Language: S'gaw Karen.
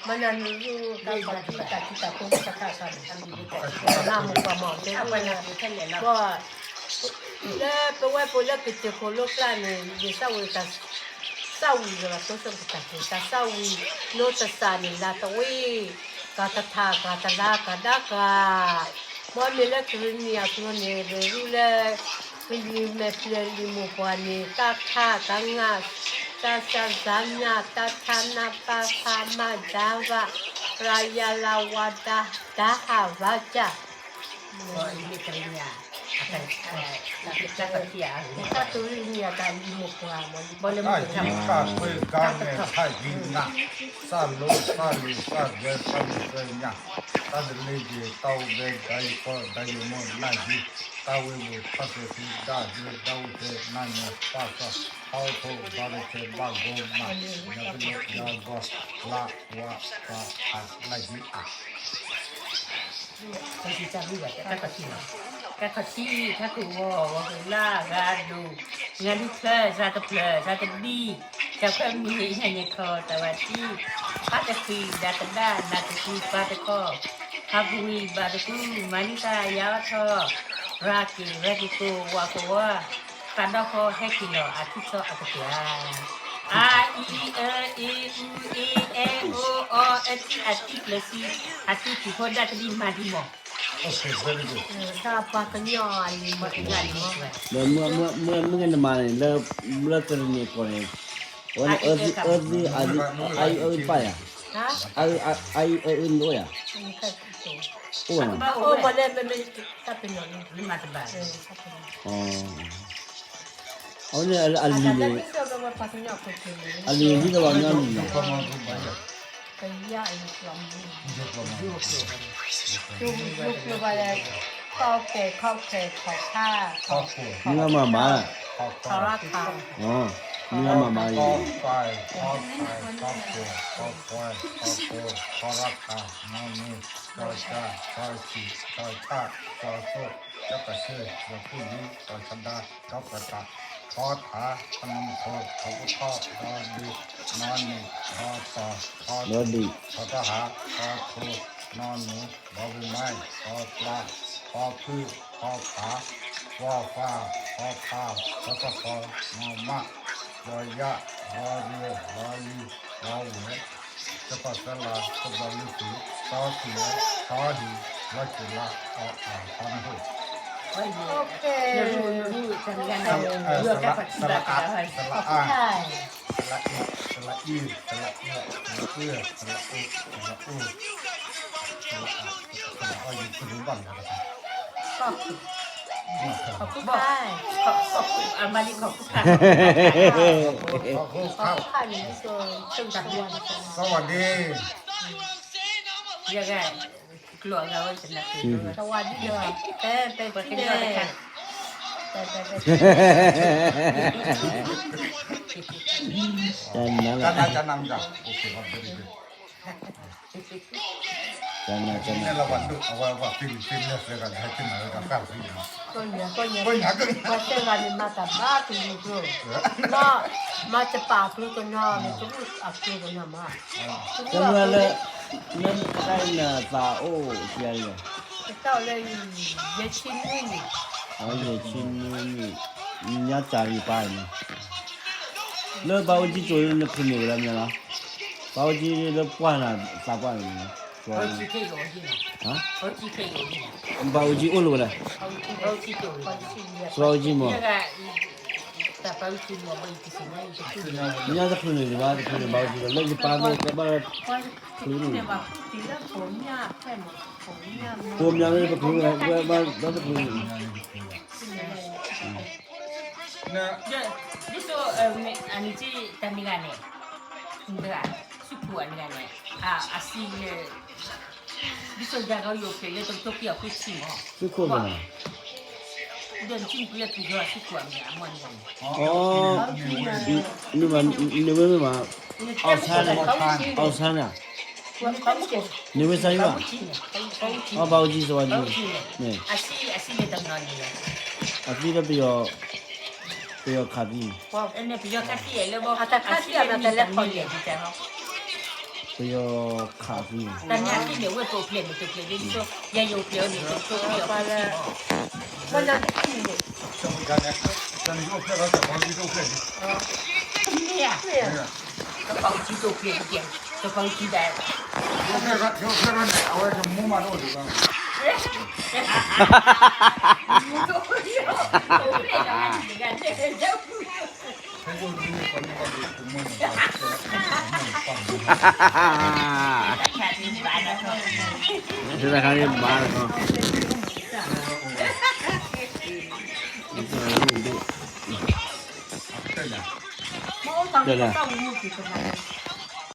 မနၤနရူၢ်တၢ်ခီၣ်ထံးတၢ်ထံတၢ်ဖိတခါခါန့ၣ်, လၢမုၢ်ပှၢ်မီၢ်တဲဝဲ, ဘီ, လၢပဝဲဖိလၢကစၢၢ်ခိၣ်လိကျါန့ၣ် ယသးဝံၣ်တၢ် သးဝံၣ်လီၤ တိစၢၣ်ကတၢၢ် တၢ်သးဝံၣ် နိတစၢ်န့ၣ် လၤတဝ့ၢ် ကၤတထၣ် ကၤတလါ ကၤဒါကၤ, မ့မ့ၢ်လၢကရံၣ်နံၣ်အကျိၤန့ၣ် ရူၢ်လၢ ကလံၤမဲာ်ဖျၢၣ်လံာ်မိၢ်ပှၢ်န့ၣ် တၢ်ခါ တၢ်ငါ တၢ်သၢ်သၢ်ညၣ် တၢ်ထါ နၢ်ပၢ် ဖါ မၢ် ဒါ ဘၣ် ရၤ ယၤ လၤ ဝၤ ဒါ ဒါဟၣ် ရၤ ကၢ် တၢ်သူရံၣ်နံၣ်အတၢ်လံာ်မိၢ်ပှၢ်မ့ၢ် တၢ်ဟံးတၢ်ဃ့ တၢ်မဲာ် တၢ်ဂံၢ်နၢ် သၣ်လိ သၣ်လံၤ သၣ်ဂဲၤ သၣ်မံသၢညၣ် တၢ်တလ့က့ၤ တၢ်အိၣ်ဘဲ ဒါယကီၢ် ဒါယမိၢ် နၢ်ဟံ တၢ်ဝ့ၢ်ပူၤ တၢ်စဲၤခံ ဒါဒု ဒါဝူၣ်သဲ နၢ်ညီ ပၢ်စီၣ် ဟီၣ်ခိၣ် ဘါတဆဲ ဘၣ်ဂီၢ်မး ညါကလိ ယါဂီၢ် လါ ဝါ ပှၤ အါ နၢ်ဟံ အါ တၢ်ခီၣ်ထံး တၢ်ခီၣ်ထံး ထါခိၣ်ဂီၤ ဂီၤဃုာ်လါ ဂၤဒိၣ် ဂၤဒုချၢ ဂၤတဖျၢၣ် ဂၤတဘံ တၢ်ခွဲမုၢ်ဟ့ၣ် ဟဲန့ၣ်ထီၣ် တၢ်ဝဲတံ ပၢ်တဃံ ဒၣ်တဒါ နၢ်တဃံ ပၢ်တခီ ဟးပဝံၤ ဘၣ်တကူ မၤန့ၢ်တၢ် ယါအီၣ်ထီၣ် ရၤက့ၤ ရၤက့ၤကိၢ် ဝးကဝီၤ သးဒီဖီ ဟဲက့ၤလီၤ အထံၣ်ထီၣ်အကတၢၢ် အါ အံ အၢ အ့ အူ အ့ အဲ အိ အီ အတံ အတံ ကျၢၤဆံ အတံ ထံၣ်ဖိဒၣ်တဒံ မၤဒံမီၢ် တၢ်ပှၤကညီအလံၤမီၢ် မုၢ်မုၢ်မုၢ်နမၤန့ၣ် လၢ လၢကရ့ၣ်နံၣ်ကီၢ်န့ၣ် အဝဲန့ၣ် အၢသံ အၢသံ အအံ အအံ အအံ ပၢ်ယၤ အအံ အအံ အအံ အိၣ်ယၤ အိၣ်ဝဲနီၤ အဝဲန့ၣ်အလံၤန့ၣ် အလံၤဒ်သိးပှၤကညီအလံၤန့ၣ် ကယၢ်အံၤ ခီၣ်ကဲ ခီၣ်ကဲ ခီၣ်ခါ မုၢ်ဂၤမၤမး မုၢ်ဂၤမၤမးအံၤ ကီၢ်ပၢ် ကီၢ်ခါ ကီၢ်ဖိ ကီၢ်ကွဲ ကီၢ်ဖိ ကီၢ်ရခါ နီၢ်နံၤ ကီၢ်ကၢ် ကီၢ်ဆံး ကီၢ်ဆၣ် ကီၢ်စိၣ် ကီၢ်ကးဆ့ ကီၢ်ဖုၣ်လံ ကီၢ်ဆဒါ ကီၢ်ပတး ကီၢ်ထး ကီၢ်နမူခိၣ် ကီၢ်ပူၤထီၣ် ကီၢ်ဒ့ နီၢ်နံၤ ကီၢ်တီၤ ကီၢ်ဒံၣ် ကီၢ်တီဟး ကီၢ်ထိ နီၢ်နူ ဘီဘုမါ ကီၢ်ပျါ ကီၢ်ဖုၣ် ကီၢ်ဖး ကီၢ်ဖး ကီၢ်ဖး ကီၢ်သီၣ်ဃီ နီၢ်မး ကီၢ်ယၣ် ကီၢ်ရ့ ကီၢ်လံ ကီၢ်ဝဲ ကီၢ်ဖးစၢလါ ကီၢ်ဘျီလုၢ်သုး ကီၢ်ခံး ကီၢ်ဟံး လီၢ်ခံးလါ ကီၢ်အါ ကီၢ်နဟူ စလအါ စလအါ စလအံ စလအံ စလအု စလအူ စလအူ စလအါ စလအီ ယုၢ်ဘၣ်လၢ ခီၣ်ခူၣ် အမၤလံခီၣ်ခူၣ်ခါ ခီၣ်ခူၣ်ခါ သဝၤဒ့ ယဂၤ ကျိာ်အဂၤဝဲ သဝၤဒ့ ပဲ ပဲ ပဲ တနံၤတခါ တနံၤ တနံၤ တနံၤ ကနၤ ကနၤ ပှၤသ့ၣ်လံသ့ၣ်လဲၣ်သၢဂၤန့ၣ် ဟဲက့ၤမၤဝဲဒၣ်တၢ်သံန့ၣ် ပှၤသၢဂၤန့ၣ် မၤတၢ်ဘါကလုာ်ကျိာ် မၤ မၤတပာ်အကျိာ်တနီၤ မ့ၢ်တရူၢ်အကျိာ်တနီၤမး ကမၤလၢ လၢတၢ်နသးအိၣ်ကဲလီၤ တၢ်လၢ ယဲၢ်ဆံနွံနံၣ် ယဲၢ်ဆံနွံနံၣ် ညါတၢ်ဂ့ၢ်ပၢ်န့ၣ် လၢပၢ်အိၣ်ကၠံကၠိလၢနဖုးန့ၢ်ဝဲဒၣ်မ့ၢ်လီၤ ပၢ်အိၣ်ကၠံလၢပှၢ်နၤသးပှၢ်န့ၣ် ပၢ်အိၣ်ကၠံအိၣ်လီၤဝဲဒၣ် ပှၤအိၣ်ကၠံမး ပှၤအိၣ်ကၠံမး ညါတချုးန့ၣ်ဘၣ် တချုးန့ၣ်ဘၣ်အိၣ်ကၠံလီၤ လၢယပၢ်သ့ၣ်ကဘၣ်ချုးန့ၣ် ပိာ်မၠါလၢပချုးန့ၣ် ဘၣ်တချုးန့ၣ် ဒ်သိး အနံၤကၠံတၢ်မ့ၢ်ဂၤန့ၣ် တဂၤ ဆူခိၣ်အမ့ၢ်ဂၤန့ၣ် အစံးလၢ ဒ်သိးယၤဂီၢ်ယိာ်ဖျဲးလၢတကထိခွံကယၤခွံဆံမး ဆူခိၣ်မ့ၢ်ဂၤ ဒီးနကၠံနပူၤလၢပယီၤဆူခိၣ်အမ့ၢ်ဂၤ အမ့ၢ်ဂၤန့ၣ် မ့ၢ်မ့ၢ်မ့ၢ်မ့ၢ် အောင်ဆန်း အောင်ဆန်း န့ၣ် နေဝင်း စၢ်ယွၤ အဘၣ်အိၣ်ကၠံ စဝါကၠံ န့ၣ် အသံလၢပယီၤ ပယီၤခးသံန့ၣ် ပယီၤခးသံလၢဘီ အတခါသံအမတလဲၤခီလဲၤဒ်တဲဟီ ပယီၤခးသံန့ၣ်, တၢ်ညၣ်သံန့ၣ် ဝဲကျိၤကျဲၤန့ၣ် ကျိၤကျဲၤဒ်သိး ယဲယိၤကျဲၤအီၤန့ၣ် ကျိၤကျဲၤအီၤန့ၣ်, ဝဲညၣ်သံန့ၣ် မ့ၢ်ဧါ, ကပၤကံကျိၤကျဲၤ, ကပၤကံဒၣ်, အဝဲမူမးတအိၣ်ဒံးဘၣ်, တခါန့ၣ်ဘၣ်လီၤ, တၢ်လၢ